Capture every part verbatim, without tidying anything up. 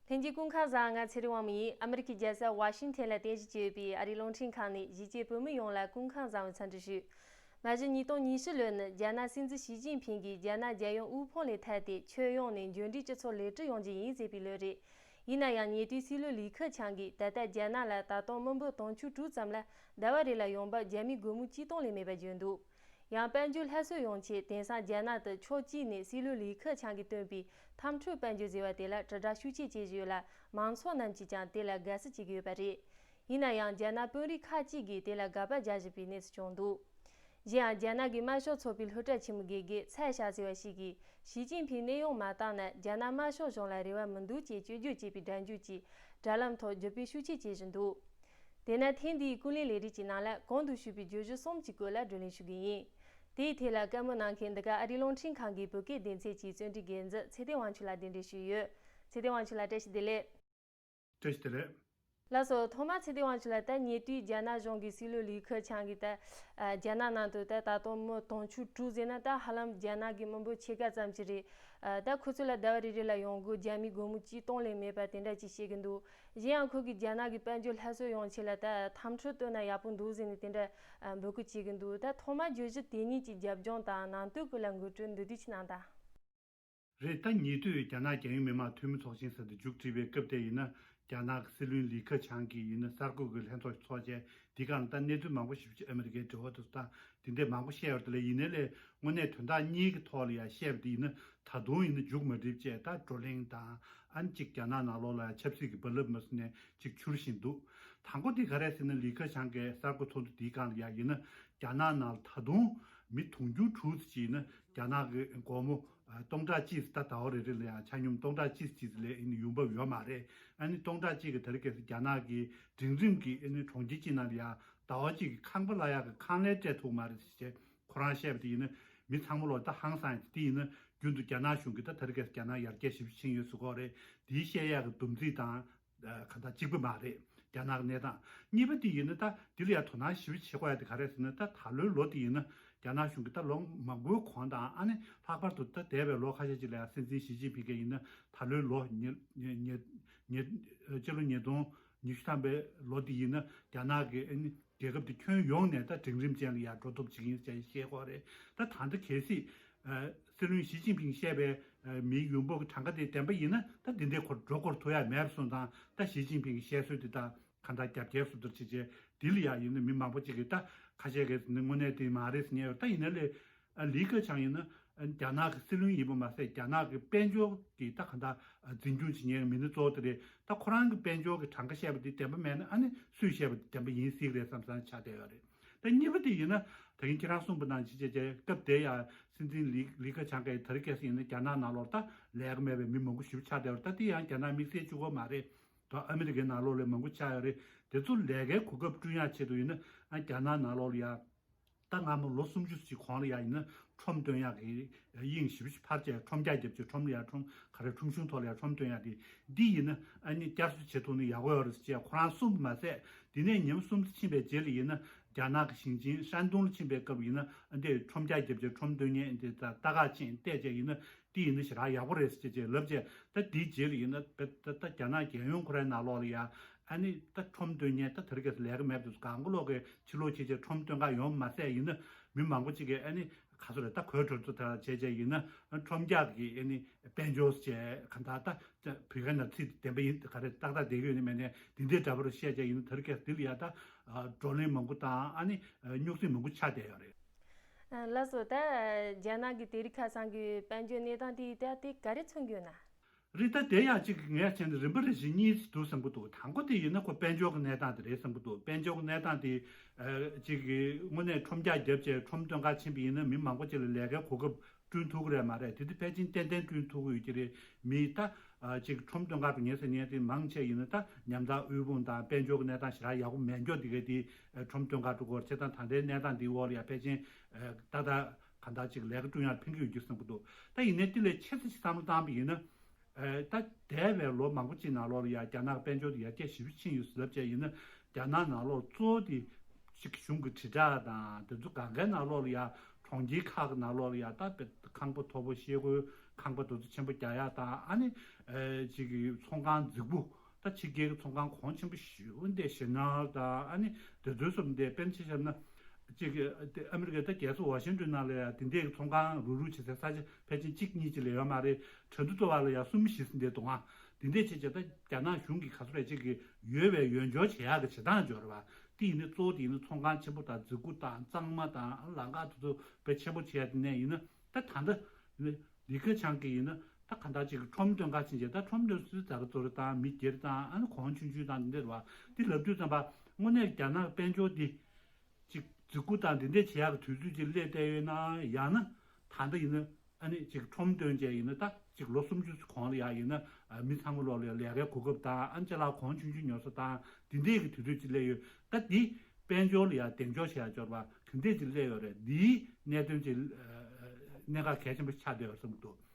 ལྷན་རྒྱས་སྐུ་ཁམས་བཟང་། ང་ཚེ་རིང་དབང་མོ་ཡིན། ཨ་མི་རི་ཀའི་རྒྱལ་ས་ཝ་ཤིང་ཐན་ལ་རྟེན་གཞི་བྱས་ཡོད་པའི་ཨ་རིའི་རླུང་འཕྲིན་ཁང་ནས་གཞིས་བྱེས་བོད་མི་ཡོངས་ལ་སྐུ་ཁམས་བཟང་བའི་འཚམས་འདྲི་ཞུ། མ་གཞི་ཉིས་སྟོང་ཉི་ཤུ་ལོའི་ནི་རྒྱ་ནག་སྲིད་འཛིན་ཞི་ཅིན་ཕིང་གིས་རྒྱ་ནག་རྒྱལ་ཡོངས་དབུལ་ཕོངས་ལས་ཐར་ཏེ་ཁྱོན་ཡོངས་ནས་འབྱོར་འབྲིང་སྤྱི་ཚོགས་ལེགས་གྲུབ་ཡོང་རྒྱུ་ཡིན་ཟེར་བའི་ལོ་རེད། ཡིན་ན་ཡང་ཉེ་དུས་སྲིད་བློན་ལི་ཁེ་ཆང་གིས་ད་ལྟ་རྒྱ་ནག་ལ་ད་དུང་མི་འབོར་དུང་ཕྱུར་དྲུག་ཙམ་ལ་ཟླ་བ་རེ་ལ་ཡོང་འབབ་རྒྱ་མིའི་སྒོར་མོ་གཅིག་སྟོང་ལས་མེད་པ་བརྗོད་འདུག་ཡང་དཔལ་འབྱོར་སླར་གསོ་ཡོང་ཆེད་དེང་སང་རྒྱ་ནག་ཏུ་ཕྱོགས་གཅིག་ནས་སྲིད་བློན་ལི་ཁེ་ཆང་གིས་བཏོན་པའི་འཐབ་འཁྲུག་དཔལ་འབྱོར་ཟེར་བ་དེ་ལ་དྲིལ་བསྒྲགས་ཤུགས་ཆེ་བྱེད་བཞིན་ཡོད་ལ། མང་ཚོགས་རྣམས་ཀྱིས་ཀྱང་དེ་ལ་དགའ་བསུ་བྱེད་ཀྱི་ཡོད་པ་རེད། ཡིན་ན་ཡང་རྒྱ་ནག་དཔོན་རིགས་ཁག་ཅིག་གིས་དེ་ལ་དགག་པ་རྒྱག་བཞིན་པའི་གནས་སུ་བྱུང་འདུག་གཞན་ཡང་རྒྱ་ནག་གི་དམར་ཤོག་ཚོགས་པའི་སློབ་གྲྭ་ཆེན་མོའི་དགེ་རྒན་ཚའེ་ཞའོ་ཟེར་བ་ཞིག་གིས་ཞི་ཅིན་ཕིང་གནས་དབྱུང་མ་བཏང་ན་རྒྱ་ནག་དམར་ཤོག་གཞུང་ལ་རེ་བ་མི་འདུག་ཅེས་བཅོས་བསྒྱུར་བྱས་པའི་སྒྲ་འཇུག་ཅིག་དྲ་ལམ་ཐོག་བརྒྱུད་སྤེལ་ཤུགས་ཆེ་བྱེད་བཞིན་འདུག་དེས་ན་ཐེངས་འདིའི་ཀུན་གླེང་ལས་རིམ་གྱི་ནང་ལ་གོང་དུ་ཞུས་པའི་བརྗོད་གཞི་གསུམ་གྱི་སྐོར་ལ་བགྲོ་གླེང་ཞུ་གི་ཡིན། དེའི་ཐད་ལ་བཀའ་མོལ་གནང་མཁན་འདི་ག་ཨ་རིའི་རླུང་འཕྲིན་ཁང་གི་བོད་སྐད་སྡེ་ཚན་གྱི་བརྩོན་འགྲུས་འགན་འཛིན་ཚེ་བརྟན་དབང་ཕྱུག་ལགས་གདན་འདྲེན་ཞུས་ཡོད། ཚེ་བརྟན་དབང་ཕྱུག་ལགས་བཀྲ་ཤིས་བདེ་ལེགས། བཀྲ་ཤིས་བདེ་ལེགས། ལགས་སོ། ཐོག་མར་ཚེ་བརྟན་དབང་ཕྱུག་ལགས། ད་ཉེ་དུས་རྒྱ་ནག་གཞུང་གི་སྲིད་བློན་ལི་ཁེ་ཆང་གིས་ད་ཨ་རྒྱ་ནག་ནང་དུ་ད་ད་དུང་མི་དུང་ཕྱུར་དྲུག་ཟེར་ན་ད་ཧ་ལམ་རྒྱ་ནག་གི་མི་འབོར་ཕྱེད་ཀ་ཙམ་ཅིག་རེད། ཨ་ད་ཁོ་ཚོ་ལ་ཟླ་བ་རེ་རེ་ལ་ཡོང་སྒོ་རྒྱ་མིའི་སྒོར་མོ་གཅིག་སྟོང་ལས་མེད་པ་དེ་འདྲ་ཅིག་བཤད་ཀྱི་འདུག་གཞན་ཡང་ཁོ་གིས་རྒྱ་ནག་གི་དཔལ་འབྱོར་སླར་གསོ་ཡོང་ཆེད་ལ་ད་འཐབ་འཁྲུག་བཏོན་ན་ཡག་པོ་འདུག་ཟེར་ནས་དེ་འདྲ་ཨ་འབོད་སྐུལ་བྱེད་ཀྱི་འདུག་ད་ཐོག་མར་བརྗོད་གཞི་དེ་གཉིས་ཀྱི་རྒྱབ་ལྗོངས་དང་ནང་དོན་སྐོར་ལ་ངོ་སྤྲོད་མདོར་བསྡུས་ཅིག་གནང་དང་། རེད། ད་ཉེ་དུས་རྒྱ་ནག་རྒྱལ་ཡོངས་མི་དམངས་འཐུས་མི་ཚོགས་ཆེན་ཟེར་དེ་མཇུག་སྒྲིལ་བའི་སྐབས་དེ་ཡིན་ན། རྒྱ་ནག་གི་སྲིད་བློན་ལི་ཁེ་ཆང་གིས་ཡིན་ན་གསར་འགོད་ཀྱི་ལྷན་ཚོགས་ཤིག་ཚོགས་བྱས། འདི་ག་ལ་ད་གནས་ཚུལ་མང་པོ་ཞིག་ཨ་མི་རི་ཀའི་འབྲེལ་བ་དུ་དང་དེ་འདྲས་མང་པོ་བཤད་ཡོད་རེད་དེ་ལས། ཡིན་ནའི་ལས་དངོས་གནས་དོན་དག་གཉིས་ཀྱི་ཐོག་ལ་ཡང་བཤད་པ་དེ་ཡིན་ན། ད་དུང་ཡིན་ན་མཇུག་མ་སྒྲིལ་བྱས། ད་བགྲོ་གླེང་དང་ཨ་ནི་གཅིག་རྒྱ་ནག་ནང་ལོགས་ལ་ཡང་ཆབ་སྲིད་ཀྱི་རྦ་རླབས་མ་ཟིན་ནས་གཅིག་འཕྱུར་བཞིན་འདུག་དང་པོ་དེ་ག་རེ་ཟེར་ན། ལི་ཁེ་ཆང་གིས་གསར་འགོད་ཚོགས་འདུ་དེའི་སྒང་ལ་ཡང་ཡིན་ན། རྒྱ་ནག་ནང་ལ་ད་དུང་མི་དུང་ཕྱུར་དྲུག་ཙམ་ཅིག་ཡིན་ན་རྒྱ་ནག་གི་སྒོར་མོ་ཨ་སྟོང་ཕྲག་གཅིག་ཙམ། ད་ཟླ་བ་རེ་རེ་ལ་ཡང་ཆ་སྙོམས་སྟོང་ཕྲག་གཅིག་ཙམ་ཅིག་ལས་ཡིན་ཡོང་འབབ་ཡོད་མ་རེད། ཨ་ནི་སྟོང་ཕྲག་གཅིག་གི་དེ་རིང་ཁ་སང་རྒྱ་ནག་གི་འབྲིང་རིམ་གྱི་ཨ་ནི་གྲོང་ཁྱེར་གཅིག་ནང་ལ་ཡང་ཟླ་བ་གཅིག་གི་ཁང་པ་གླ་ཡག་གི་ཁང་ཀླད་སྤྲད་ཐུབ་མ་རེད་ཟེར་བྱས་ཁོ་རང་བཤད་པ་དེ་ཡིན་ན། མི་ཚང་མ་ལོག་ད་ཧང་སངས་ཡོད། དེ་ཡིན་ན་རྒྱུན་དུ་རྒྱ་ནག་གཞུང་གིས་ད་དེ་རིང་ཁ་སང་རྒྱ་ནག་ཡར་རྒྱས་ཞེ་པོ་ཕྱིན་ཡོད་ཟེར་གྱི་ཡོད་རེད། དེའི་བཤད་ཡག་གི་སྡོམ་ཚིག་དང་གང་ལྟར་གཅིག་པ་མ་རེད། རྒྱ་ནག་གི་གནས་སྟངས། གཉིས་པ་དེ་ཡིན་ན། ད་འདི་ལ་ཡང་དོ་སྣང་ཞེ་པོ་བྱེད་དགོས་ཡ་དེ་ག་རེ་ཟེར་ན། ད་ད་ལོའི་ལོ་དེ་ཡིན་ན་རྒྱ་ནག་གཞུང་གིས་ད་ལོ་མང་པོའི་གོང་དང་ཨ་ནི་ལྷག་པར་དུ་ད་འདས་པའི་ལོ་ཁ་ཤས་ཅིག་ལ་ཡང་སྲིད་འཛིན་ཞི་ཅིན་ཕིང་གིས་ཡིན་ན་ད་ལོའི་ལོ་ཉེར་ཉེར་ཉེར་ཉེར་སྤྱི་ལོ་ཉིས་སྟོང་ཉི་ཤུ་ཐམ་པའི་ལོ་དེ་ཡིན་ན་རྒྱ་ནག་གི་ཨ་ནི་རྒྱལ་ཁབ་དེ་ཁྱོན་ཡོངས་ནས་ད་སྒྲིང་རིམ་ཅན་ལ་ཡར་འགྲོ་ཐུབ་ཅིག་ཡིན་ཟེར་བཤད་ཀྱི་ཡོད་རེད། ད་ད་ལྟ་གལ་སྲིད་ཨ་སྲིད་བློན་ཞི་ཅིན་ཕིང་བཤད་པའི་ཨ་མིའི་ཡོང་འབབ་ཀྱི་གྲངས་ཀ་དེ་བདེན་པ་ཡིན་ན། ད་དེ་འདྲའི་སྐོར་འགྲོ་སྐོར་ཐུབ་ཡ་མེད་པ་སོང་ཙང་། ད་ཞི་ཅིན་ཕིང་གི་བཤད་སྲོལ་དེ་དང་གང་ལྟར་རྒྱབ་འགལ་བཟོ་འདྲ་བྱེད་བྱས། དེ་ལ་ཡང་ཡིན་ན་མི་མང་པོ་ཅིག་གིས་ད་ཁ་ཤས་ཀྱིས་ནི་དངོས་གནས་དེ་མ་རེད་ཟེར་མཁན་ཡོད། ད་ཡིན་ན་ལས་ཨ་ལི་ཁེ་ཆང་ཡིན་ན་ཨ་རྒྱ་ནག་གི་སྲིད་བློན་ཡིན་པ་མ་ཟད། རྒྱ་ནག་གི་དཔལ་འབྱོར་གྱི་ད་གང་ལྟར་ཨ་འཛིན་སྐྱོང་བྱེད་མཁན་མི་སྣ་གཙོ་བོ་དེ་རེད། ད་ཁོ་རང་གི་དཔལ་འབྱོར་གྱི་གྲངས་ཀ་བཤད་པ་དེ་བདེན་པ་མེད་ན། ཨ་ནི་སུས་བཤད་པ་དེ་བདེན་པ་ཡིན་སྲིད་རེད་བསམ་བསམ་ཆགས་བསྡད་ཡོད་རེད། ད་གཉིས་པ་དེ་ཡིན་ན། ད་གིན་ཁྱེད་རང་གསུངས་པ་ནང་བཞིན་བྱས་བྱས་སྐབས་དེ་ཡང་སྲིད་འཛིན་ལི་ལི་ཁེ་ཆང་གིས་དེ་རིང་ཁ་སང་ཡིན་ན་རྒྱ་ནག་ནང་ལོགས་ད་ལས་ཀ་མེད་པའི་མི་མང་པོ་ཞེ་པོ་ཆགས་བསྡད་ཡོད་རེད། ད་དེ་ཡང་རྒྱ་ནག་དམིགས་བསལ་གཅིག་པོ་མ་རེད། ད་ཨ་མི་རི་ཀའི་ནང་ལོགས་ལ་མང་པོ་ཆགས་ཡོད་རེད། དེ་ཚོ་ལས་ཀའི་གོ་སྐབས་བསྐྲུན་ཡག་ཆེད་དུ་ཡིན་ན། ཨ་རྒྱ་ནག་ནང་ལོགས་ལ་ཡང་ད་སྔ་མོ་ལོ་སུམ་ཅུ་ཅིག་གོང་ལ་ཡང་ཡིན་ན་ཁྲོམ་སྟོན་ཡག་གི་དབྱིངས་ཞེ་པོ་ཅིག་འཕར་བྱས། ཁྲོམ་རྒྱག་བརྒྱབ་བྱས། ཁྲོམ་ལ་ཡང་ཁྲོམ་ག་རེ་ཁྲོམ་གཞུང་ཐོག་ལ་ཡང་ཁྲོམ་སྟོན་ཡག་དེ། འདི་ཡིན་ན་ཨ་ནི་བསྐྱར་གསོ་བྱེད་ཐུབ་ན་ཡག་པོ་ཡོད་རེད་ཅེས་ཁོ་རང་གསུངས་པ་མ་ཟད། དེ་ནས་ཉིན་མོ་གསུམ་ཙམ་ཕྱིན་པའི་རྗེས་ལ་ཡིན་ན་རྒྱ་ནག་གི་ཞིང་ཆེན་ཧྲན་ཏུང་ལ་ཕྱིན་པའི་སྐབས་ཡིན་ན། ཨ་འདི་ཁྲོམ་རྒྱག་བརྒྱབ་བྱས་ཁྲོམ་སྟོན་མཁན་འདི་ད་ལྟ་ག་ཕྱིན་བལྟས་བྱས་ཡིན་ན། དེ་ཡིན་ན་ཞེ་དྲག་ཡག་པོ་རེད་ཟེར་བྱས་ལབ་བྱས། ད་དེའི་རྗེས་ལ་ཡིན་ན་ད་ད་ད་རྒྱ་ནག་རྒྱལ་ཡོངས་ཁོ་རའི་ནང་ལོགས་ལ་ཡ་ཨ་ནི་ད་ཁྲོམ་སྟོན་མཁན་ད་དེ་རིང་ཁ་སང་ལས་ཀ་མེད་པ་དེ་ཚོ་གང་ག་ལོག་གི་ཕྱི་ལོགས་ཁྱེར་བྱས་ཁྲོམ་སྟོན་ག་ཡོང་མ་ཟད། ཡིན་ན་མི་མང་པོ་ཅིག་གིས་ཨ་ནི་ག་ཚོད་རེད། ད་གོས་དྲོད་ཚོ་ད་བྱས་བྱས་ཡིན་ན་ཁྲོམ་རྒྱག་གི་ཨ་ནི་དཔལ་འབྱོར་བྱས་གང་ལྟར་ད་བོད་སྐད་ནང་ཚིག་བདེན་པ་ཡིན། ག་རེ་ཏག་ཏག་བསྡད་ཀྱི་ཡོད་ནི་མེད་ནས་འདི་འདྲའི་འདྲ་པོ་རེ་བཤད་བྱས་ཡིན་ན། དེ་རིང་ཁ་སང་འདི་ལ་ཡ་ད་བགྲོ་གླེང་མང་པོ་དང་ཨ་ནི་རྙོག་ཟིང་མང་པོ་ཆགས་བསྡད་ཡོད་རེད། ལགས་སོ། ད་རྒྱ་ནག་གི་དེ་རིང་ཁ་སང་གི་དཔལ་འབྱོར་གནས་སྟངས་དེ་ད་དེ་ག་རེ་མཚོན་གྱི་ཡོད་ན། རེད། ད་དེ་ཡང་གཅིག་ངས་བྱས་ན་རིམ་པ་རེ་བཞིན་གཉིས་འདུག་བསམ་གྱི་འདུག་དང་པོ་དེ་ཡིན་ན་ཁོ་དཔལ་འབྱོར་གྱི་གནས་སྟངས་དེ་རེད་བསམ་གྱི་འདུག་དཔལ་འབྱོར་གྱི་གནས་སྟངས་དེ་ཨ་གཅིག་གི་དངོས་གནས་ཁྲོམ་རྒྱག་བརྒྱབ་བྱས་ཁྲོམ་སྟོན་ག་ཕྱིན་པ་ཡིན་ན་མི་མང་པོ་ཅིག་ལ་ལས་ཀའི་གོ་སྐབས་བསྐྲུན་ཐུབ་ཀྱི་རེད་མ་རེད། དེ་དེ་ཕལ་ཆེར་ཏན་ཏན་བསྐྲུན་ཐུབ་ཀྱི་ཡོད་ཀྱི་རེད། མི་ད་ཨ་གཅིག་ཁྲོམ་སྟོན་ག་འགྲོ་མཁན་ཟེར་མཁན་དེ་མང་ཆེ་ཡིན་ན་ད་ཉམ་ཐག་དབུལ་ཕོངས་དང་དཔལ་འབྱོར་གྱི་གནས་སྟངས་ཞེ་དྲག་ཡག་པོ་མེད་མཁན་དེ་ག་དེ་ཨ་ཁྲོམ་སྟོན་ག་འགྲོ་དགོས་རེད། བྱས་ཙང་ད་ལྟའི་གནས་སྟངས་འདིའི་འོག་ལ་ཡ་ཕལ་ཆེར་ཨ་ཏག་ཏག་གང་ལྟར་ཅིག་ལས་ཀ་བསྐྲུན་ཡག་ཕན་གྱི་ཡོད་ཀྱི་བསམ་གྱི་འདུག་ད་ཡིན་ནའི་དེ་ལས་ཆེ་ཙམ་ཞིག་བསམ་བློ་བཏང་བ་ཡིན་ན། ཨ་ད་འདས་པའི་ལོ་མང་པོ་ཅིག་ནང་ལོགས་ལ་ཡ་རྒྱ་ནག་དཔལ་འབྱོར་དེ་ཡར་རྒྱས་ཞེ་པོ་ཕྱིན་ཡོད་ཟེར་ལབ་བྱས་ཡིན་ན། རྒྱ་ནག་ནང་ལོགས་གཙོ་བོ་དེ་གཅིག་གཞུང་གི་དྲིལ་བསྒྲགས་དང་དེ་ཚོ་གང་གའི་ནང་ལོགས་ལ་ཡ་གྲོང་ཁྱེར་ཁག་གི་ནང་ལོགས་ལ་ཡ་ད་དཔེ་ཁང་པ་མཐོ་པོ་ཤེལ་སྒོའི་ ཁང་པ་དེ་ཚོ་ཆེན་པོ་རྒྱག་ཡག་དང་། ཨ་ནི་ཨེ་ཅིག་གི་ཚོང་ཁང་རྫིག་པོ། ད་ཕྱི་རྒྱལ་གྱི་ཚོང་ཁང་གོང་ཆེན་པོ་ཞེ་པོ་འདི་ཞེ་ནར་དང་། ཨ་ནི་དེ་ཚོའི་སོབ་འདི་དཔེར་ན་ཆ་བཞག་ན། ཅིག་གི་དེ་ཨ་མི་རི་ཀའི་ད་རྒྱལ་ས་ཝ་ཤིང་ཏོན་ནང་ལ་ཡང་དེ་འདྲའི་ཚོང་ཁང་རུག་རུག་བྱེད་སའི་ས་ཆ་ཕལ་ཆེར་གཅིག་གཉིས་ཅིག་ལས་ཡོད་མ་རེད། ཁྲོན་ཏུ་ཏོ་བ་ལ་ཡང་གསུམ་བཞི་ཟིན་བསྡད་འདུག་ཨ། དེ་འདྲའི་བྱས་བྱས་ད་རྒྱ་ནག་གཞུང་གིས་ག་ཚོད་རེད། ཅིག་གི་ཡོད་པའི་ཡོན་སྦྱོར་བྱེད་ཡག་གི་བྱེད་སྟངས་སྦྱོར་བ་དེ་ཡིན་ན། གཙོ་བོ་དེ་ཡིན་ན་ཚོང་ཁང་ཆེན་པོ་དང་རྫིག་པོ་དང་གཙང་མ་དང་ལམ་ཁ་དེ་ཚོ་དཔེ་ཆེན་པོ་བྱས་ཡག་དེ་ནས་ཡིན་ན། ད་ད་ལྟ་ཡིན་ན་ལི་ཁེ་ཆང་གིས་ཡིན་ན་ད་གང་ལྟར་ཅིག་ཁྲོམ་སྟོན་ག་ཕྱིན་བྱས། ད་ཁྲོམ་སྟོན་སུའི་ཛ་ར་ཛོ་ར་དང་མི་སྒེར་དང་། ཨ་ནི་གོང་ཆུང་ཆུང་དང་འདི་འདྲ་རེད་བ། འདི་ལབ་དུས་ཙམ་པ་དངོས་གནས་རྒྱ་ནག་དཔལ་འབྱོར་འདི་ཅིག་རྫིག་པོ་དང་འདི་འདྲས་བྱེད་ཡག་གི་དུས་ཚོད་ཅིག་སླེབས་བསྡད་ཡོད་ན། ཡང་ན་ད་ལྟ་ཡིན་ན་ཨ་ནི་ཅིག་ཁྲོམ་སྟོན་བྱས་ཡིན་ན། ད་ཅིག་ལོ་སུམ་ཅུ་གོང་ལ་ཡ་ཡིན་ན་ཨ་མི་ཚང་མ་ལོག་ལ་ཡ་ལས་ཀའི་གོ་སྐབས་དང་། ཨ་ནི་ཅ་ལག་གོང་ཆུང་ཆུང་ཉོ་ས་དང་འདི་འདྲས་ཀྱི་དུས་ཚོད་ཅིག་སླེབས་ཡོད། ད་འདི་དཔལ་འབྱོར་ལ་ཡ་གདེང་འཇོག་བྱེད་ཡག་སྦྱོར་བ་ག་འདྲས་ཅིག་སླེབས་ཡོད་རེད། འདིའི་གནད་དོན་ཅིག་ཨ་གནད་འགག་གལ་ཆེན་པོ་ཆགས་བསྡད་ཡོད་བསམ་གྱི་འདུག།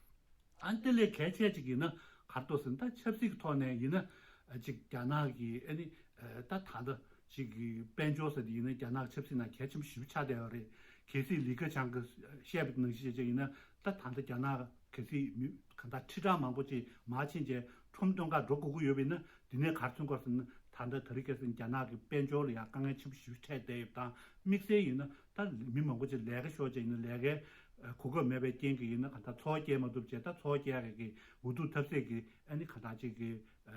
ཨ་ནི་དེ་ལས་གལ་ཆེ་ཅིག་ཡིན་ན་ག་རེ་འདུག་ཟེར་ན། ད་ཆབ་སྲིད་ཀྱི་ཐོག་ནས་ཡིན་ན་ཨ་ཅིག་རྒྱ་ནག་གི་ཨ་ནི་ཨ་ད་ད་ལྟ་ཅིག་གི་དཔལ་འབྱོར་ཟེར་དེ་ཡིན་ན་རྒྱ་ནག་ཆབ་སྲིད་ནང་གལ་ཆེན་པོ་ཞེ་པོ་ཆགས་བསྡད་ཡོད་རེད། གལ་སྲིད་ལི་ཁེ་ཆང་གིས་བཤད་པ་ནང་བཞིན་བྱས་བྱས་ཡིན་ན། ད་ད་ལྟ་རྒྱ་ནག་གལ་སྲིད་མི་གང་ལྟར་ཁྲི་ཕྲག་མང་པོ་ཅིག་མར་ཕྱིན་བྱས་ཁྲོམ་སྟོན་ག་འགྲོ་དགོས་ཀྱི་ཡོད་པ་ཡིན་ན། དེ་ནས་ག་རེ་མཚོན་གྱི་ཡོད་ཟེར་ན། ད་ལྟ་དེ་རིང་ཁ་སང་རྒྱ་ནག་གི་དཔལ་འབྱོར་ལ་ཡང་དཀའ་ངལ་ཆེན་པོ་ཞེ་པོ་འཕྲད་བསྡད་ཡོད་པ་དང་། དམིགས་བསལ་ཡིན་ན་ད་མི་མང་པོ་ཅིག་ལས་ཀ་ཤོར་བྱས་ཡིན་ན། ལས་ཀའི་ཨ་གོ་སྐབས་མེད་པའི་རྐྱེན་གྱིས་ཡིན་ན་གང་ལྟར་འཚོ་བ་སྐྱེལ་མ་ཐུབ་བྱས། ད་འཚོ་བ་སྐྱེལ་ཡག་གི་འུ་ཐུག་ཐབས་ཟད་ཀྱི་ཨ་ནི་གང་ལྟར་ཅིག་གི་ཨ་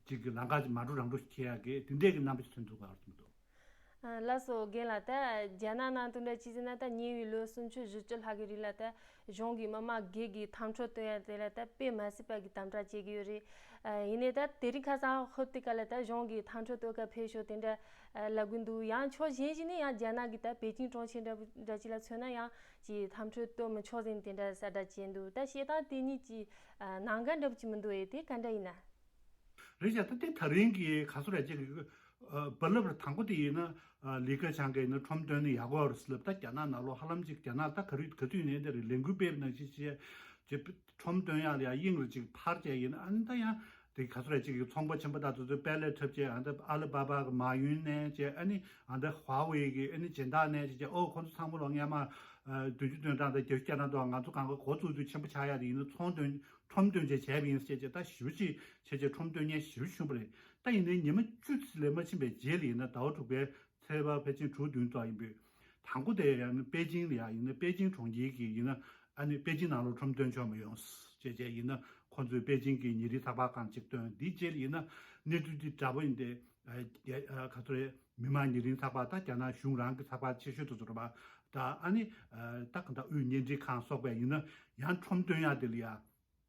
ཅིག་གི་ལམ་ཁ་ཅིག་མ་འགྲོ་རང་འགྲོ་ཞིག་འཁྱེར་ཡག་གི་དེ་འདྲས་ཀྱི་རྣམ་པ་ཞིག་ཐོན་འདུག་ག་རེ་གསུངས་འདུག། ཨ་ལགས་སོ། རྒན་ལགས། ད་རྒྱ་ནག་ནང་དུ་འདྲ་ཅི་ཟེར་ན། ད་ཉེ་བའི་ལོ་སུམ་ཅུ་བཞི་བཅུ་ལྷག་གི་རིང་ལ་ད་གཞུང་གིས་མི་མང་སྒེར་གྱི་དམ་ཕྲུག་སྟོན་ཡ་དེ་ལ་ད་དཔེ་མ་སྲིད་པ་གི་དམ་དྲག་བྱེད་ཀྱི་ཡོད་རེད། ཨ་ཡིན་ནའི་ད་དེ་རིང་ཁ་སང་ཧོབ་དེ་ཀ་ལ་ད་གཞུང་གིས་དམ་ཕྲུག་གཏོང་ག་ཕེབས་ཤོག་དེ་འདྲ་ཨ་ལབ་གི་འདུག། ཡང་ཕྱོགས་གཞན་ཞིག་ནས་ཡང་རྒྱ་ནག་གི་ད་པེ་ཅིང་གྲོང་ཁྱེར་འདྲ་པོ་འདྲ་ཅིག་ལ་མཚོན་ན། ཡང་ཅིག་དམ་ཕྲུག་གཏོང་མི་ཆོག་ཟེར་དེ་འདྲ་གསལ་བསྒྲགས་བྱས་འདུག། ད་བཤད་སྟངས་དེ་གཉིས་ཀྱི་ཨ་ནང་འགལ་འདྲ་པོ་ཅིག་མི་འདུག་ཨེ། དེ་ག་འདྲ་ཡིན་ན། རེད་བྱས། ད་དེ་ད་རིང་གི་ག་ཚོད་རེད་ཅིག་གི་ཨ་བར་ལབ་རེད། དང་པོ་དེ་ཡིན་ན་ཨ་ལི་ཁེ་ཆང་གིས་ཡིན་ན་ཁྲོམ་སྟོན་ནི་ཡག་པོ་ཡོད་རེད་ཟེར་ལབ། ད་རྒྱ་ནག་ནང་ལོགས་ཧ་ལམ་ཅིག་རྒྱ་ནག་ད་ག་རེ་ག་དུས་ཡིན་ནའི་དེ་རེད། ལས་འགུལ་སྤེལ་བ་ནང་བཞིན་བྱས་བྱས་ཁྲོམ་སྟོན་ཡག་ལ་ཡང་དབྱིངས་རེ་ཅིག་འཕར་བྱས་ཡིན། ཨ་ནི་ད་ཡང་དེ་ག་ཚོད་རེད་ཅིག་གི་ཚོང་པ་ཆེན་པོ་དག་དེ་ཚོས་པེ་ལེ་འཁྲབ་བྱས། ཨ་ད་ཨ་ལི་བྷ་བྷ་གི་མཱ་ཡུན་ནས་བྱས། ཨ་ནི་ཨ་ད་ཧྭ་ཝེ་གི་ཨ་ནི་སྦྱིན་བདག་ནས་བྱས་བྱས། ཨོ་ཁོ་ཚོ་ཚང་མ་ལོག་སྔོན་མ་ཨ་བདུན་ཅུ་དོན་གྲངས་དང་བརྒྱད་ཅུ་གྱ་གྲངས་དུའང་ང་ཚོ་གང་ག་འགོ་བཙུགས་དུས་ཆེན་པོ་ཆགས་ཡག་དེ་ཡིན་ན་ཚོང་དོན། ཁྲོམ་སྟོན་བྱས་བྱས་པ་ཡིན་ཟེར་བྱས། ད་ཞེ་པོ་ཅིག་བྱས་བྱས་ཁྲོམ་སྟོན་མཁན་ཞེ་པོ་བྱུང་བ་རེད། ད་ཡིན་ནའི་ཉི་མ་བཅུ་ཙམ་ལས་མ་ཕྱིན་པའི་རྗེས་ལ་ཡིན་ན། ཟླ་བ་དྲུག་པའི་ཚེས་པ་ཕལ་ཆེར་དྲུག་བདུན་ཙམ་ཡིན་པས། དང་པོ་དེ་ཡང་པེ་ཅིང་ལ་ཡང་ཡིན་ན། པེ་ཅིང་གྲོང་ཁྱེར་གྱི་ཡིན་ན་ཨ་ནི་པེ་ཅིང་ནང་ལོགས་ཁྲོམ་སྟོན་ཆོག་མི་ཡོང་ཟེར་བྱས་བྱས་ཡིན་ན། ཁོ་ཚོས་པེ་ཅིང་གི་ཉེ་རིང་ཚགས་པར་ཁང་ཅིག་བཏོན། དེའི་རྗེས་ལ་ཡིན་ན་གནས་ཚུལ་འདི་འདྲ་པོ་ཡིན་ཏེ། ཨ་རྒྱ་ཨ་ག་ཚོད་རེད། མི་མང་ཉེ་རིང་ཚགས་པར། ད་རྒྱ་ནག་གཞུང་རང་གི་ཚགས་པར་ཆེ་ཤོས་དེ་ཚོ་རེད་པ། ད་ཨ་ནི་ཨ་ད་གང་ལྟར་དབུས་བརྙན་འཕྲིན་ཁང་སོགས་པས་ཡིན་ན་ཡང་ཁྲོམ་སྟོན་ཡག་དེ་ལ་ཡང་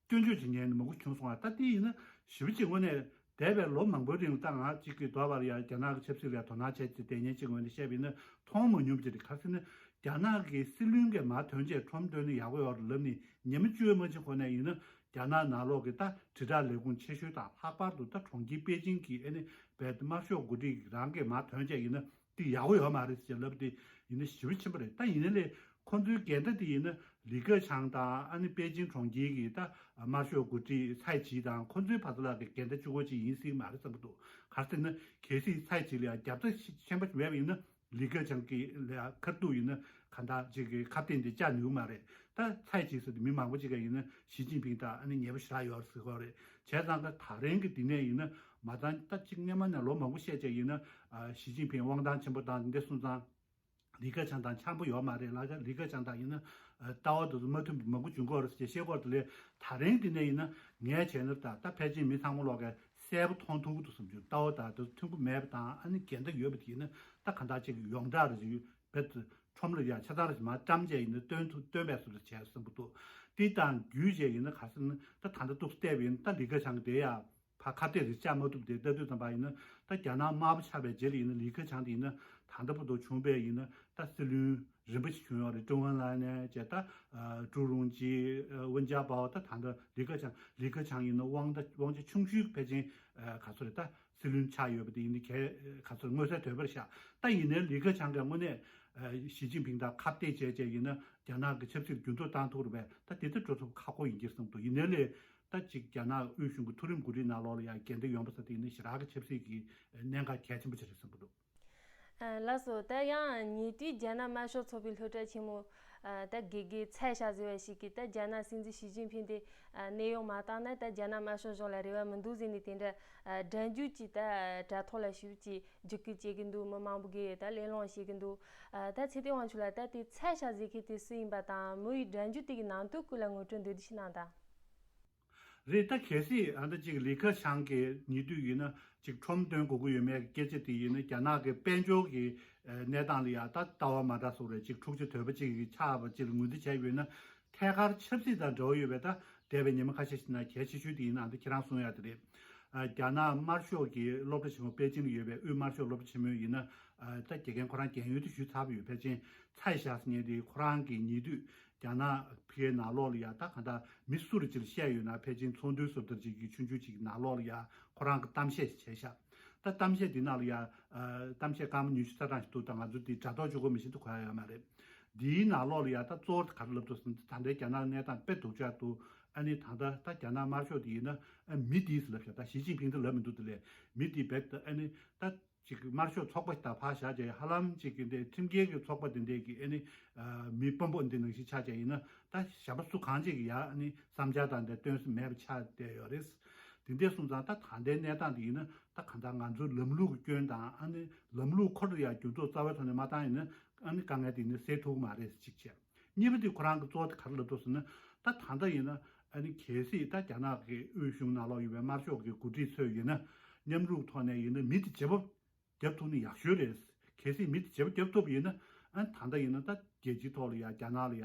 སྐྱོན་བརྗོད་བྱེད་མཁན་མང་པོ་བྱུང་སོང་བ། ད་དེ་ཡིན་ན་ཞེ་པོ་ཅིག་དངོས་གནས་འདས་པའི་ལོ་མང་པོའི་རིང་ལ། ད་ང་གཅིག་གིས་འདོད་པ་ལ་ཡང་རྒྱ་ནག་གི་ཆབ་སྲིད་ལ་དོ་སྣང་བྱས་ཏེ་བསྡད་མཁན་གཅིག་ངོས་ནས་བཤད་པ་ཡིན་ན། མཐོང་མ་མྱོང་པ་ཅིག་རེད། ག་རེ་ཟེར་ན། རྒྱ་ནག་གི་སྲིད་བློན་གྱིས་མར་ཐོན་བྱས་ཁྲོམ་སྟོན་ན་ཡག་པོ་ཡོད་རེད་ལབ་ནས་ཉི་མ་བཅུ་ཡང་མ་ཕྱིན་གོང་ནས་ཡིན་ན། རྒྱ་ནག་ནང་ལོགས་ཀྱི་ད་དྲིལ་བསྒྲགས་ལས་ཁུངས་ཆེ་ཤོས་དང་། ལྷག་པར་དུ་ད་གྲོང་ཁྱེར་པེ་ཅིང་གི་ཨ་ནི་བའི་དམར་ཤོག་འགོ་ཁྲིད་རང་གིས་མར་ཐོན་བྱས་ཡིན་ན་འདི་ཡག་པོ་ཡོད་མ་རེད་ཟེར་ལབ། དེ་ཡིན་ན་ཞེ་པོ་ཆེན་པོ་རེད། ད་ཡིན་ནའི་ལས་ཁོ་ཚོའི་འགལ་ཟླ་དེ་ཡིན་ན་ལི་ཁེ་ཆང་དང་ཨ་ནི་པེ་ཅིང་གྲོང་ཁྱེར་གྱི་ད་དམར་ཤོག་འགོ་ཁྲིད་ཚའེ་ཆི་དང་ཁོ་ཚོའི་བར་ལ་གི་འགལ་ཟླ་གཅིག་པོ་ཅིག་ཡིན་སྲིད་མ་རེད་བསམ་གྱི་འདུག། ག་རེ་ཟེར་ན། གལ་སྲིད་ཚའེ་ཆི་ལ་ཡང་རྒྱབ་རྩ་ཆེན་པོ་མེད་པ་ཡིན་ན། ལི་ཁེ་ཆང་གི་ལ་ཁ་ཐུག་ཡིན་ན་གང་ལྟར་ཅིག་གི་ཁ་གཏད་འདི་བཅག་ནུས་མ་རེད། ད་ཚའེ་ཆི་ཟེར་དུས་མི་མང་པོ་ཅིག་ག་ཡིན་ན་ཞི་ཅིན་ཕིང་དང་ཨ་ནི་ཉེ་པོ་ཞེ་དྲག་ཡོད་ཟེར་གོ་རེད། བྱས་ཙང་ད་ད་རིང་གི་འདི་ནས་ཡིན་ན་མ་ཚང་། ད་ཅིག་སྔོན་མ་ནས་ལོ་མང་པོ་བཤད་བྱས་ཡིན་ན། ཨ་ཞི་ཅིན་ཕིང་དབང་ཐང་ཆེན་པོ་དང་འདི་སོང་ཙང་ལི་ཁེ་ཆང་དང་འཆམ་པོ་ཡོད་མ་རེད། ལ་ལི་ཁེ་ཆང་དང་ཡིན་ན་ཨ་ལྟ་བ་དེ་ཚོ་མ་མཐུན་པ་མང་པོ་བྱུང་གི་ཡོད་རེད་ཅེས་བཤད་ཀྱི་ཡོད་རེད། དེ་ལས་ད་རིང་འདི་ནས་ཡིན་ན་ངས་བྱས་ན། ད་ད་ཕལ་ཆེར་མི་ཚང་མ་ལོག་གིས་གསལ་པོ་མཐོང་ཐུབ་ཀྱི་འདུག་བསམ་གྱི་འདུག། ལྟ་བ་དང་དེ་མཐུན་པོ་མེད་པ་དང་ཨ་ནི་འགལ་ཟླ་ཡོད་པ་དེ་ཡིན་ན། ད་གང་ལྟར་ཅིག་ཡོངས་གྲགས་རེ་ཅིག་བེད་ཁྲོམ་ལ་ཡང་ཆ་ཚང་རེ་ཅིག་མར་བཀྲམ་བྱས་ཡིན་ན་སྟོན་ཐུབ། སྟོན་པའི་བཟོ་འདྲ་བྱས་བསམ་གྱི་འདུག། དེ་དང་བརྒྱུད་བྱས་ཡིན་ན་ག་རེ་ཟེར་ན། ད་ད་ལྟ་འདུག་བལྟས་པ་ཡིན་ན་ད་ལི་ཁེ་ཆང་དེ་ཡང་ཕར་ཁ་གཏད་རེ་བཅག་མ་ཐུབ། དེ་ལྟ་དུས་ཙམ་པ་ཡིན་ན། ད་རྒྱ་ནག་དམར་པོ་ཆགས་པའི་རྗེས་ལ་ཡིན་ན་ལི་ཁེ་ཆང་དེ་ཡིན་ན་ད་ལྟ་བར་དུ་བྱུང་བས་ཡིན་ན་ད་སྲིད་བློན་རིམ་པ་ཞིག་བྱུང་ཡོད་རེད། ཀྲུང་ཨུ་ལ་ནས་བྱས། ད་ཨ་ཀྲུའུ་རུང་ཅི། ཨ་ཝུན་ཅཱ་པའོ། ད་ད་ལྟ་ལི་ཁེ་ཆང་། ལི་ཁེ་ཆང་ཡིན་ན་དབང་ད་དབང་ཆ་ཆུང་ཤོས་ཕལ་ཆེར་ཨ་ག་ཚོད་རེད། ད་སྲིད་བློན་ཆགས་ཡོད་པ་དེ་ཡིན་ན་གལ་ག་ཚོད་མངོན་གསལ་དོད་པོ་རེད་ཤག། ད་ཡིན་ནའི་ལི་ཁེ་ཆང་གིས་དངོས་གནས་ཨ་ཞི་ཅིན་ཕིང་དང་ཁ་གཏད་བྱས་བྱས་ཡིན་ན་རྒྱ་ནག་གི་ཆབ་སྲིད་འགྱུར་ལྡོག་བཏང་ཐུབ་རེད་པས། ད་དེ་ལྟར་འགྲོ་ཐུབ་ཁག་པོ་ཡིན་གྱི་བསམ་འདུག། ཡིན་ནའི་ལས་ད་ཅིག་རྒྱ་ནག་དབུས་གཞུང་གི་མཐོ་རིམ་འགོ་ཁྲིད་ནང་ལོགས་ལ་ཡང་འགལ་ཟླ་ཡོང་པ་ཟེར་དེ་ཡིན་ན་ཞེ་དྲག་གི་ཆབ་སྲིད་ཀྱི་གནད་འགག་གལ་ཆེན་པོ་ཅིག་རེད་བསམ་གྱི་འདུག། ཨ་ལགས་སོ། ད་ཡང་ཉེ་དུས་རྒྱ་ནག་དམར་ཤོག་ཚོགས་པའི་སློབ་གྲྭ་ཆེན་མོ་ ཨ། ད་དགེ་རྒན་ཚལ་ཤ་ཟེར་བ་ཞིག་གིས་ད་རྒྱ་ནག་སྲིད་འཛིན་ཞི་ཅིན་ཕིང་དེ་ཨ་གནས་དབྱུང་མ་བཏང་ན་ད་རྒྱ་ནག་དམར་ཤོག་གཞུང་ལ་རེ་བ་མི་འདུག་ཟེར་ནས་དེ་འདྲ་ཨ་སྒྲ་འཇུག་ཅིག་ད་དྲ་ཐོག་ལ་ཞུགས་ཀྱིས་བརྒྱུད་སྐུལ་བྱེད་ཀྱི་འདུག་མི་མང་པོ་གིས་ད་གླེང་སློང་བྱེད་ཀྱི་འདུག་ཨ། ད་ཚེ་བརྟན་དབང་ཕྱུག་ལགས། ད་དེ་ཚལ་ཤ་ཟེར་མཁན་དེ་སུ་ཡིན་པ་དང་མོ་ཡི་སྒྲ་འཇུག་དེ་གི་ནང་དོན་སྐོར་ལ་ངོ་སྤྲོད་འདི་འདྲ་ཞིག་གནང་དང་། རེད། ད་གལ་སྲིད་ཨ་ད་ཅིག་ལི་ཁེ་ཆང་གི་ཉེ་དུས་ཡིན་ན་ཅིག་ཁྲོམ་སྟོན་དགོས་ཀྱི་ཡོད་མེད་ཀྱི་སྐད་ཆ་དེ་ཡིན་ན་རྒྱ་ནག་གི་དཔལ་འབྱོར་གྱི་ཨ་གནས་སྟངས་ལ་ཡང་ད་ལྟ་བ་མ་འདྲ་སོགས་རེད། ཅིག་འཁྲུག་ཆ་དོད་པ་ཅིག་གི་ཆགས་པ་ཅིག་ལ་ངོས་འཛིན་བྱས་ཡོད་ན། ཐད་ཀར་ཆབ་སྲིད་དང་འབྲེལ་བ་ཡོད་པའི་ད་འདས་པའི་ཉི་མ་ཁ་ཤས་ཤིག་ནང་གལ་ཆེ་ཤོས་དེ་ཡིན་ན་ཨ་ད་ཁྱེད་རང་གསུང་ཡག་དེ་རེད། ཨ་རྒྱ་ནག་དམར་ཤོག་གི་སློབ་གྲྭ་ཆེན་མོ་པེ་ཅིང་ལ་ཡོད་པའི་དབུས་དམར་ཤོག་སློབ་གྲྭ་ཆེན་མོའི་ཡིན་ན་ཨ་ད་དགེ་རྒན་ཁོ་རང་རྒན་ཡོལ་དུ་ཞུས་ཚར་བ་ཡོད། ཕལ་ཆེར་ཚའེ་ཞ་ཟེར་མཁན་དེ་ཁོ་རང་གི་ཉེ་དུས་རྒྱ་ནག་ཕ་གིའི་ནང་ལོགས་ལ་ཡ་ད་གང་ལྟར་མི་སུ་རུ་ཅིག་ལ་བཤད་ཡོད་ན་ཕལ་ཆེར་ཚོགས་འདུའི་བཟོ་ལྟར་ཅིག་གི་ཆུང་ཆུང་ཅིག་གི་ནང་ལོགས་ལ་ཡ་ཁོ་རང་གི་གཏམ་བཤད་ཅིག་བྱས་ཤག་ད་གཏམ་བཤད་འདི་ནང་ལ་ཡ་ཨ་གཏམ་བཤད་སྐར་མ་ཉི་ཤུ་རྩ་གྲངས་ཤིག་འདུག་ད་ང་ཚོ་འདི་དྲ་ཐོག་ཅིག་གོ་མི་ཤེས་འདུག་གོ་ཡ་ཡོད་མ་རེད། འདིའི་ནང་ལོགས་ལ་ཡ་ད་གཙོ་བོ་ག་རེ་ལབ་འདུག་ཟེར་ན་ད་ལྟའི་རྒྱ་ནག་གནས་སྟངས་དཔེ་སྡུག་ཅག་འདུག་ཨ་ནི་ད་ལྟ་ད་རྒྱ་ནག་དམར་ཤོག་དེ་ཡིན་ན་ཨ་མི་དེས་ལབ་ཤག་ད་ཞི་ཅིན་ཕིང་དེ་ལབ་མི་འདུག་དེ་ལས་མི་དེ་རྦད་དེ་ཨ་ནི་ད་ཅིག་དམར་ཤོག་ཚོགས་པ་ཞིག་ད་ཕར་བཞག་བྱས་ཧ་ལམ་ཅིག་གི་འདི་ཁྲིམས་འགལ་གྱི་ཚོགས་པ་དེ་འདྲས་ཀྱི་ཨ་ནི་ཨ་མི་དཔོན་པོ་འདི་ནང་བཞིན་ཆགས་བྱས་ཡིན་ན་ད་གཞན་པ་སུ་གང་ཅིག་གི་ཡ་ཨ་ནི་བསམ་འཆར་དང་འདི་སྟོན་ས་མེད་པ་ཆགས་བསྡད་ཡོད་རེད། དེ་འདྲས་སོང་ཙང་ད་ད་ལྟའི་གནས་སྟངས་འདི་ཡིན་ན་ད་གང་ལྟར་ང་ཚོའི་ལམ་ལུགས་ཀྱི་སྐྱོན་དང་ཨ་ནི་ལམ་ལུགས་ཁོ་རང་ཡ་འགྱུར་ལྡོག་རྩ་བའི་ཐོག་ནས་མ་བཏང་ཡིན་ན་ཨ་ནི་དཀའ་ངལ་དེ་ནི་སེལ་ཐུབ་ཀྱི་མ་རེད་ཅིག་བྱས། གཉིས་པ་དེ་ཁོ་རང་གི་གཙོ་བོ་དེ་ག་རེ་ལབ་འདུག་ཟེར་ན། ད་ད་ལྟ་ཡིན་ན་ཨ་ནི་གལ་སྲིད་ད་རྒྱ་ནག་གི་དབུས་གཞུང་ནང་ལོགས་ཡོད་པའི་དམར་ཤོག་གི་འགོ་ཁྲིད་ཚོས་ཡིན་ན་མཉམ་རུབ་ཐོག་ནས་ཡིན་ན་མི་དེ་བརྗེ་པོ་རྒྱབ་ཐུབ་ན་ཡག་ཤོས་རེད། གལ་སྲིད་མི་དེ་བརྗེ་པོ་རྒྱབ་ཐུབ་ཡིན་ན་ཨ་ནི་ད་ལྟ་ཡིན་ན་ད་རྒྱལ་སྤྱིའི་ཐོག་ལ་ཡ་རྒྱ་ནག་ལ་ཡ་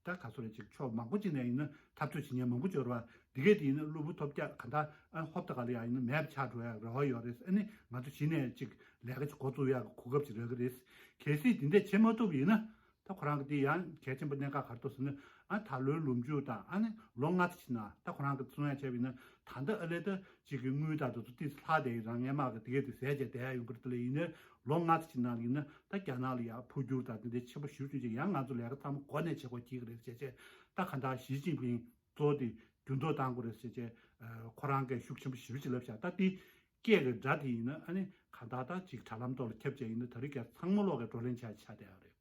ད་ག་ཚོད་རེད་ཅིག་ཕྱོགས་མང་པོ་ཅིག་ནས་ཡིན་ན་འཐབ་རྩོད་བྱེད་མཁན་མང་པོ་ཅིག་ཡོད་རེད་བ། འདི་གས་དེ་ཡིན་ན་གློ་བུར་ཐོལ་རྒྱག་ག་འདྲ་ཨ་ཧོབ་ཏེ་ག་ལ་ཡ་ཡིན་ན་མེད་པ་ཆགས་འགྲོ་ཡག་རེ་བ་ཡོད་རེད། ཨ་ནི་ང་ཚོ་གཞི་ནས་ཅིག་ལས་ཀ་ཅིག་འགོ་བཙུགས་ཡག་གི་གོ་སྐབས་ཅིག་རག་གི་རེད། གལ་སྲིད་འདི་འདྲ་བྱེད་མ་ཐུབ་ཡིན་ན། ད་ཁོ་རང་གི་དེ་ཡང་གལ་ཆེན་པོ་གནད་འགག་ག་རེ་འདུག་ཟེར་ན། ཨ་ད་ལོའི་ལོ་མཇུག་དང་ཨ་ནི་ལོ་ལྔ་ཙམ་ཕྱིན་ན་ད་ཁོ་རང་གི་གསུང་ཡ་བྱས་པ་ཡིན་ན་ད་ལྟ་ཨ་ལས་ད་ཅིག་གི་དངུལ་དང་དེ་ཚོ་ཏིས་ལྷག་བསྡད་ཡོད་རང་སྔས་མ་གི་དེ་གས་དེ་ཟད་བྱས་བསྡད་ཡ་ཡོང་གི་རེད། དེ་ལས་ཡིན་ནའི་ལོ་ལྔ་ཙམ་ཕྱིན་ན་ཡིན་ན་ད་རྒྱ་ནག་ལ་ཡ་འཕོ་འགྱུར་དང་དེ་འདྲའི་ཆེན་པོ་ཞེ་པོ་བྱུང་རྗེས་ཡང་ང་ཚོ་ལས་ཀ་ཚང་མ་འགོ་ནས་བྱེད་དགོས་ཀྱི་རེད་ཟེར་བྱས། ད་ག་འདྲ་ཞི་ཅིན་ཕིང་གཙོ་བོ་དེ་འགྱུར་ལྡོག་བཏང་དགོས་རེད་ཟེར་བྱས་ཁོ་རང་གིས་ཤུགས་ཆེན་པོ་ཞེ་པོ་ཅིག་ལབ་བཞག་ད་དེ་སྐད་ཀྱི་སྒྲ་དེ་ཡིན་ན་ཨ་ནི་ག་འདྲ་ད་ཅིག་དྲ་ལམ་ཐོག་ལ་ཁྱབ་བྱས་ཡིན་ན་ད་རེས་ཀྱང་ཚང་མ་ལོག་གི་བགྲོ་གླེང་བྱ་ཆགས་བསྡད་ཡོད་རེད།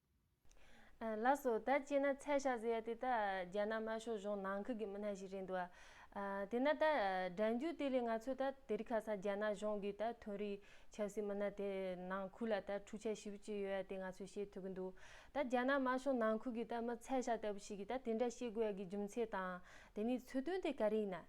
ཨ། ལགས་སོ། ད་སྤྱིར་ན་ཚལ་ཤ་ཟེར་ཡ་དེ་ད་རྒྱ་ནག་དམར་ཤོག་གཞུང་ནང་ཁུལ་གྱི་མི་སྣ་ཞིག་རེད་འདུག་ཨ། དེས་ན་ད་སྒྲ་འཇུག་དེ་ལས་ང་ཚོས་ད་དེ་རིང་ཁ་སང་རྒྱ་ནག་གཞུང་གིས་ད་ཐོན་རིགས་ཆབ་སྲིད་མི་སྣ་དེ་ནང་ཁུལ་ལ་ད་འཁྲུག་ཆ་ཞེ་པོ་ཅིག་ཡོད་ཡ་དེ་ང་ཚོས་ཤེས་ཐུབ་ཀྱི་འདུག་ད་རྒྱ་ནག་དམར་ཤོག་ནང་ཁུལ་གྱི་ད་མི་ཚལ་ཤ་ལྟ་བུ་ཞིག་གིས་ད་དེ་འདྲ་བཤད་དགོས་ཡ་གི་རྒྱུ་མཚན་དང་དེ་ནས་ཚུལ་དོན་དེ་ག་རེ་ཡིན་ན།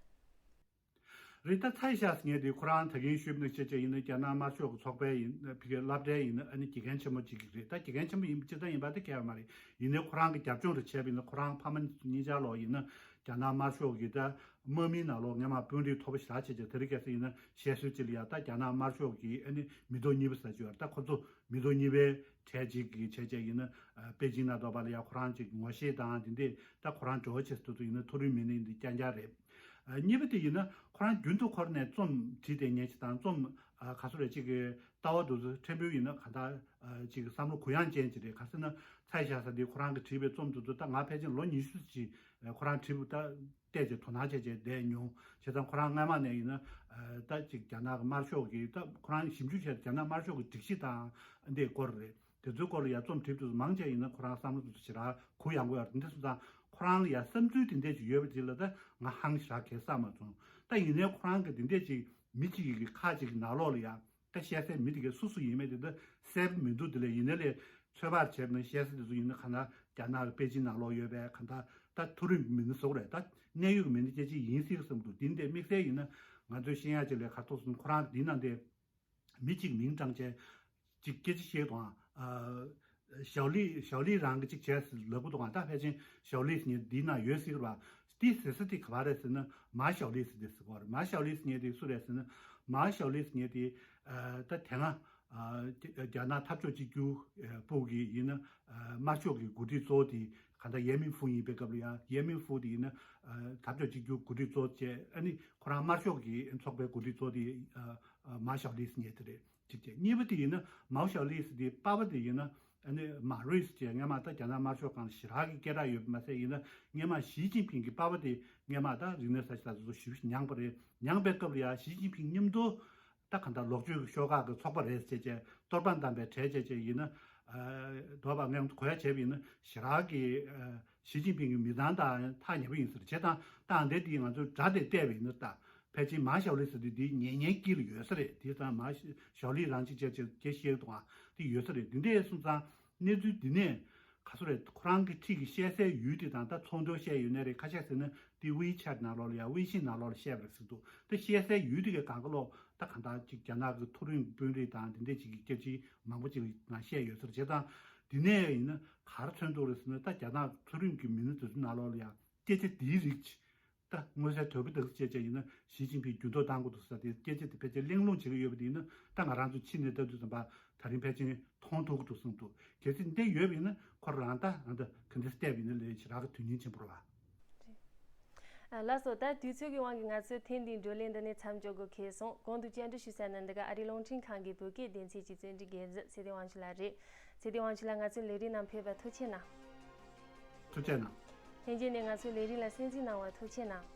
རེད། ད་ཚའེ་ཞ་ཟེར་མཁན་དེ་ཁོ་རང་ད་གིན་ཞུས་པ་ནང་བཞིན་བྱས་བྱས་ཡིན་ན་རྒྱ་ནག་དམར་ཤོག་གི་ཚོགས་པའི་ཡིན་ཕ་གིའི་སློབ་གྲྭའི་ཡིན་ན་ཨ་ནི་དགེ་རྒན་ཆེན་མོ་གཅིག་རེད། ད་དགེ་རྒན་ཆེན་མོ་ཡིན་སྤྱིར་བཏང་ཡིན་པ་དེ་ཁྱད་པར་མ་རེད། ཡིན་ནའི་ཁོ་རང་གི་རྒྱབ་ལྗོངས་རེ་བྱས་པ་ཡིན་ན་ཁོ་རང་ཕ་མ་གཉིས་ཆར་ལོག་ཡིན་ན་རྒྱ་ནག་དམར་ཤོག་གི་ད་དམག་མིའི་ནང་ལོག་སྔས་མ་དཔོན་རིགས་མཐོ་པོ་ཞེ་དྲག་བྱས་བྱས། དེ་རིང་ཁ་སང་ཡིན་ན་བཤད་སྲོལ་ཅིག་ལ་ཡ་ད་རྒྱ་ནག་དམར་ཤོག་གི་ཨ་ནི་མི་ཐོག་གཉིས་པ་ཟེར་གྱི་ཡོད་རེད། ད་ཁོ་ཚོ་མི་ཐོག་གཉིས་པའི་གྲས་གཅིག་གི་བྱས་བྱས་ཡིན་ན་པེ་ཅིང་ནང་དོག་པ་ལ་ཡ་ཁོ་རང་ཅིག་ངོ་ཤེས་དང་དེ་འདྲས་ད་ཁོ་རང་འབྲེལ་བ་བྱེད་སྲོལ་དུ་ཡིན་ན་མཐོ་རིམ་མི་སྣ་ཡིན་དེ་རྐྱང་རྐྱང་རེད། ཨ། གཉིས་པ་དེ་ཡིན་ན་ཁོ་རང་རྒྱུན་དུ་འཁོར་ནས་རྩོམ་བྲིས་བསྡད་མཁན་ཞིག་དང་རྩོམ་ཨ་ག་ཚོད་རེད་ཅིག་གི་ལྟ་བ་འདུག་ཚོད་ཕྲན་བུ་ཡིན་ན་ག་ད་ཨ་ཅིག་བསམ་བློ་གུ་ཡངས་ཅན་ཅིག་རེད། ག་ཟེར་ན་ཚའེ་ཞ་ཟེར་འདི་ཁོ་རང་གིས་བྲིས་པའི་རྩོམ་འདུག་ཚོད་ད་ང་ཕལ་ཆེར་ལོ་ཉི་ཤུ་ཅིག་ཁོ་རང་བྲིས་པ་ད་བལྟས་བྱས་དོ་སྣང་བྱས་བྱས་བསྡད་མྱོང་། བྱས་ཙང་ཁོ་རང་སྔ་མ་ནས་ཡིན་ན་ཨ་ད་ཅིག་རྒྱ་ནག་གི་དམར་ཤོག་གི་ད་ཁོ་རང་ཞིབ་འཇུག་བྱས་རྒྱ་ནག་དམར་ཤོག་གི་སྒྲིག་གཞི་དང་འདི་སྐོར་རེད། དེ་ཚོའི་སྐོར་ལ་ཡ་རྩོམ་བྲིས་དུས་མང་ཆེ་ཡིན་ན་ཁོ་རང་བསམ་བློ་དེ་ཚོ་ཞེ་དྲག་གུ་ཡངས་པོ་ཡོད་རེད། དེ་འདྲ་སོང་ཙང་ཁོ་རང་ལ་ཡ་བསམ་ཚུལ་དེ་འདྲས་ཅིག་ཡོད་པ་དེ་ལ་ད་ང་ཧང་ཞེ་དྲག་གས་བསམ་མ་སོང་། ད་ཡིན་ནའི་ཁོ་རང་གི་དེ་འདྲས་ཅིག་མི་གཅིག་གི་ཁ་ཅིག་གི་ནང་ལོགས་ལ་ཡ་ད་བཤད་སའི་མི་དེ་གས་སུ་སུ་ཡིན་མིན་དེ་ད་གསལ་པོ་མི་འདུག་དེ་ལས་ཡིན་ནའི་ལས་ཚོད་དཔག་བྱས་ན་བཤད་ས་དེ་ཚོ་ཡིན་ན་ག་ན་རྒྱ་ནག་གི་པེ་ཅིན་ནང་ལོགས་ཡོད་པའི་ག་ད་ད་མཐོ་རིམ་མི་སྣ་ཟེར་དགོས་རེད། ད་གནད་ཡོད་ཀྱི་མི་སྣ་སྐད་ཆ་ཡིན་སྲིད་བསམ་འདུག་དེ་འདྲས་དམིགས་བསལ་ཡིན་ན་ང་ཚོའི་ཤེས་ཡག་ཅིག་ལས་ག་ཐོག་སོང་ཁོ་རང་གི་དེ་ནང་དེ། མི་གཅིག་མིང་བགྲངས་བྱས་ཅིག་སྐད་ཆ་བཤད་དང་། ཨ། ཞའོ་ལི་ཞའོ་ལི་རང་གི་གཅིག་བྱས་ལབ་གི་འདུག་ག་ད་ཕལ་ཆེར་ཞའོ་ལི་ཟེར་མཁན་འདི་ན་ཡོད་སྲིད་པ། འདི་ཟེར་ས་དེ་ག་པར་རེད་ཟེར་ན་མ་ཞའོ་ལི་ཟེར་དེ་ཟེར་གི་རེད། མ་ཞའོ་ལི་ཟེར་མཁན་དེ་སུ་རེད་ཟེར་ན་མ་ཞའོ་ལི་ཟེར་མཁན་དེ་ཨ་ད་དེ་སྔ་ཨ་རྒྱ་ནག་འཐབ་ཕྱོགས་གཅིག་གྱུར་པུའུ་གི་ཡིན་ན་ཨ་དམར་ཤོག་གི་འགོ་ཁྲིད་གཙོ་བོ་དེ་ག་ད་ཡེ་མིན་ཧྥུ་ཡིན་པའི་སྐབས་ལ་ཡང་ཡེ་མིན་ཧྥུ་དེ་ཡིན་ན་ཨ་འཐབ་ཕྱོགས་གཅིག་གྱུར་འགོ་ཁྲིད་གཙོ་བོ་བྱས། ཨ་ནི་ཁོ་རང་དམར་ཤོག་གི་ཚོགས་པའི་འགོ་ཁྲིད་གཙོ་བོ་དེ་ཨ་མ་ཞའོ་ལི་ཟེར་མཁན་དེ་རེད། གཅིག་བྱས། གཉིས་པ་དེ་ཡིན་ན་མའོ་ཞའོ་ལི་ཟེར་དེའི་པ་ཕ་དེ་ཡིན་ན་ཨ་ནི་མ་རུས་ཟེར་བྱས་སྔས་མ་ད་རྒྱ་ནག་དམར་ཤོག་སྒང་ལ་ཞེ་དྲག་གི་སྐད་གྲགས་ཡོད་པ་མ་ཟད་ཡིན་ན་སྔས་མ་ཞི་ཅིན་ཕིང་གི་པ་ཕ་དེ་སྔས་མ་ད་རིག་གནས་གསར་བརྗེ་ལ་སོགས་ཞེ་པོ་ཞིག་མྱངས་པ་རེད། མྱངས་པའི་སྐབས་ལ་ཡང་ཞི་ཅིན་ཕིང་མཉམ་དུ་ད་ག་འདྲ་ལོག་སྤྱོད་ཀྱི་ཤོག་ཁག་གི་ཚོགས་པ་རེད་ཟེར་བྱས་གཏོར་ཕམ་བཏང་པའི་གྲས་བྱས་བྱས་ཡིན་ན། ཨ་འདོད་པ་ངས་གོ་ཡ་བྱས་པ་ཡིན་ན་ཞེ་དྲག་གི་ཨ་ཞི་ཅིན་ཕིང་གི་མི་ཚང་དང་ཐག་ཉེ་པོ་ཡིན་ཟེར། བྱས་ཙང་ད་ཨ་འདྲ་དེ་ང་ཚོས་སྒྲ་དེ་བལྟས་པ་ཡིན་ན་ད་ཕལ་ཆེར་མཱ་ཞའོ་ལི་ཟེར་དུས་འདི་ཉན་མཁན་དཀྱིལ་ལ་ཡོད་ས་རེད། དེ་ཙང་མཱ་ཞའོ་ལི་རང་གཅིག་བྱས་བྱས་སྐད་བཤད་འདུག་ཨ། དེ་ཡོད་ས་རེད། འདི་འདྲས་སོང་ཙང་གནས་ཚུལ་འདི་ནས་ག་ཚོད་རེད། ཁོ་རང་གི་འཁྲིས་ཀྱི་བཤད་སའི་ཡུལ་དེ་དང་ད་ཚོགས་འདུར་བཤད་ཡོད་ནའི་རེད། ཁ་ཤས་ཟེར་ན་དེ་ཝི་ཆེ་ཊི་ནང་ལོགས་ལ་ཡ་ཝི་ཤིན་ནང་ལོགས་ལ་བཤད་པ་རེད་ཟེར་འདུག་དེ་བཤད་སའི་ཡུལ་དེ་གའི་སྒང་ག་ལོག་ད་གང་ལྟར་ཅིག་རྒྱ་ནག་གི་མཐོ་རིམ་དཔོན་རིགས་དང་དེ་འདྲས་ཅིག་གི་སྐད་ཆ་མང་པོ་ཅིག་ནང་བཤད་ཡོད་ས་རེད། བྱས་ཙང་འདི་ནས་ཡིན་ན་ག་རེ་མཚོན་ཐུབ་རེད་ཟེར་ན་ད་རྒྱ་ནག་མཐོ་རིམ་གྱི་མི་སྣ་དེ་ཚོ་ནང་ལོགས་ལ་ཡ་སྐད་ཆ་འདིའི་རིགས་ཅིག་ད་མངོན་གསལ་དོད་པོ་དག་བཅས་བཅས་ཡིན་ན་ཞི་ཅིན་ཕིང་འགྱུར་ལྡོག་བཏང་དགོས་འདུག་ཟེར་ཏེ་སྐད་ཆ་དེ་ཕལ་ཆེར་གླེང་སློང་བྱེད་ཀྱི་ཡོད་པ་དེ་ཡིན་ན་ད་ང་རང་ཚོ་ཕྱི་ནས་ལྟ་དུས་ཙམ་པ་ད་རིང་ཕལ་ཆེར་མཐོང་ཐུབ་ཀྱི་འདུག་བསམ་འདུག་གལ་སྲིད་འདི་ཡོད་པ་ཡིན་ན་ཁོ་རང་ད་ཨ་ད་ག་འདྲ་བལྟས་པ་ཡིན་ན་ལས་ཞེ་དྲག་གི་དོན་སྙིང་ཆེན་པོ་རེད་བ། ཨ་ལགས་སོ། ད་དུས་ཚོད་ཀྱི་དབང་གིས་ང་ཚོའི་ཐེངས་འདིའི་བགྲོ་གླེང་འདི་ནས་མཚམས་འཇོག་དགོས་ཁེལ་སོང་། གོང་དུ་བཅར་འདྲི་ཞུ་ས་ནི་འདི་ག་ཨ་རིའི་རླུང་འཕྲིན་ཁང་གི་བོད་སྐད་སྡེ་ཚན་གྱི་རྩོམ་སྒྲིག་འགན་འཛིན་ཚེ་བརྟན་དབང་ཕྱུག་ལགས་རེད། ཚེ་བརྟན་དབང་ཕྱུག་ལགས་ང་ཚོའི་ལས་རིམ་ནང་ཕེབས་པར་ཐུགས་རྗེ་གནང་། ཐུགས་རྗེ་གནང་། ལྷན་རྒྱས་ནས་ང་ཚོའི་ལས་རིམ་ལ་གསན་གཟིགས་གནང་བར་ཐུགས་རྗེ་གནང་།